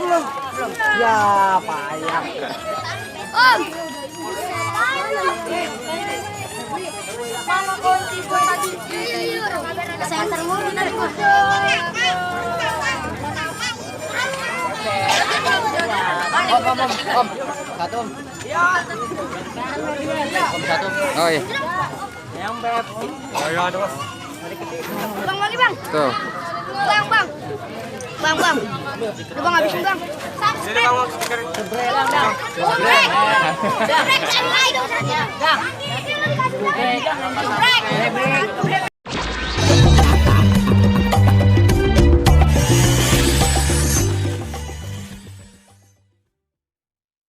Belum. Ya, payah. Om. Mana kunci gua tadi? Saya antar mulu tadi gua. Om. Satu, Om. Om satu. Oh iya. Yang beb. Ayo ada, Mas. Bang lagi, Bang. Tuh. Bang. Bang. Lu Bang habisin, Bang. Sini Bang, Gebrek. Gebrek. Gebrek.